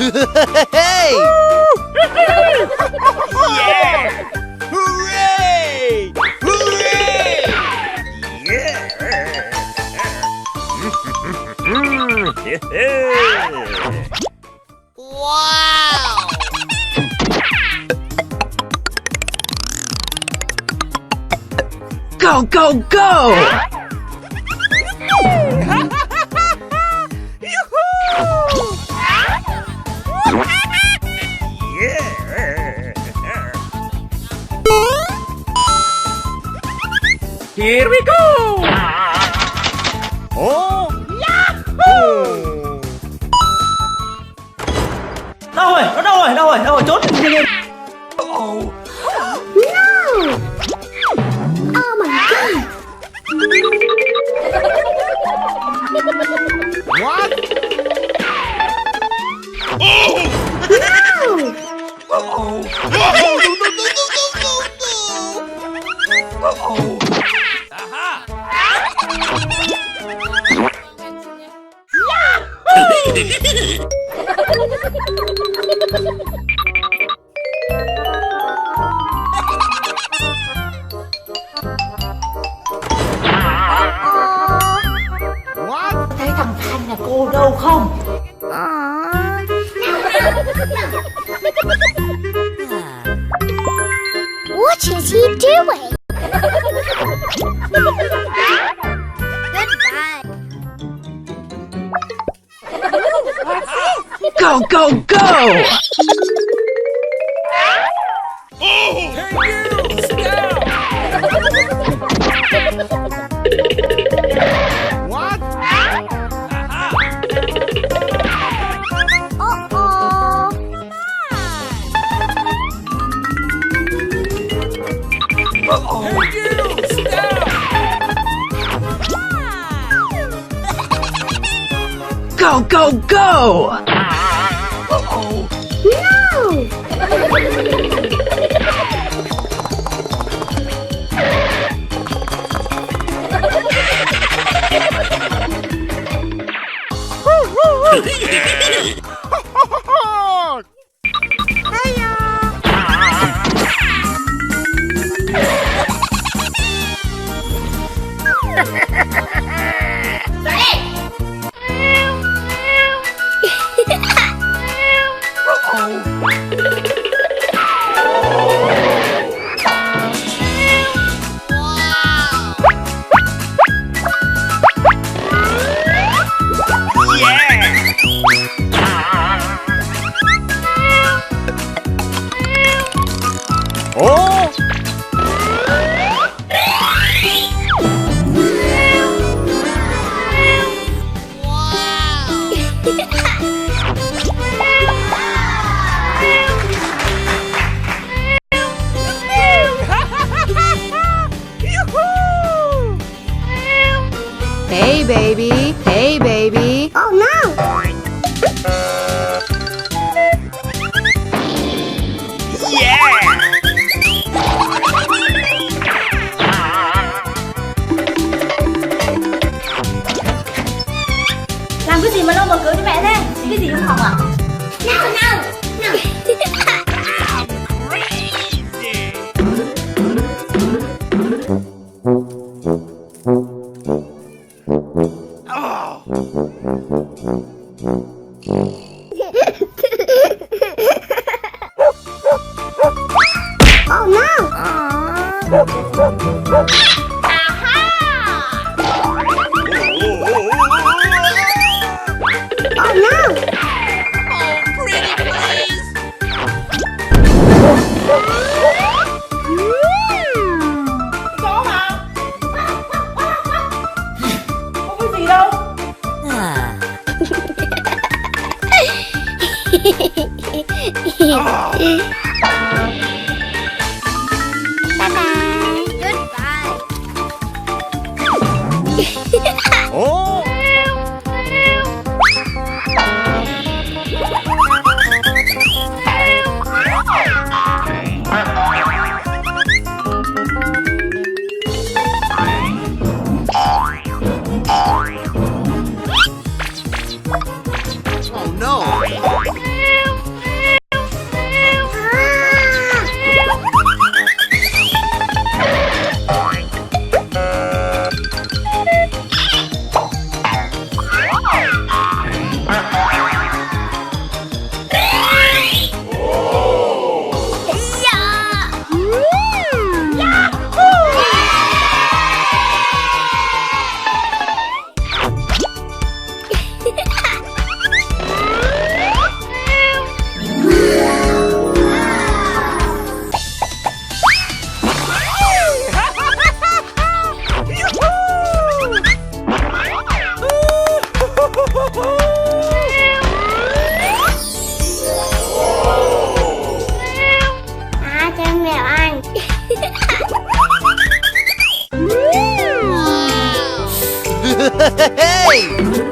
Hey! Yeah! Hooray! Hooray! Yeah! Wow! Go, go, go! Here we go! Oh! Yahoo! Đâu rồi? Nó đâu rồi? Đâu rồi? Đâu rồi? Trốn đi đi. Oh! No! Oh my god! What? Oh! No! Uh-oh! No! Uh-oh! Aha! What? Thấy thằng Thanh là cô đâu không? What is he doing? Goodbye. Go, go, go! What? Uh-oh. Go, go, go! No! Oh! Hey, baby. Hey, baby. Oh no! Làm cái gì mà lo mở cửa cho mẹ thế? Cái gì không học à? No, no! No! Oh no! Oh no! Có mà. Không có gì đâu. Bye-bye. Goodbye. Oh! Oh no! Hey!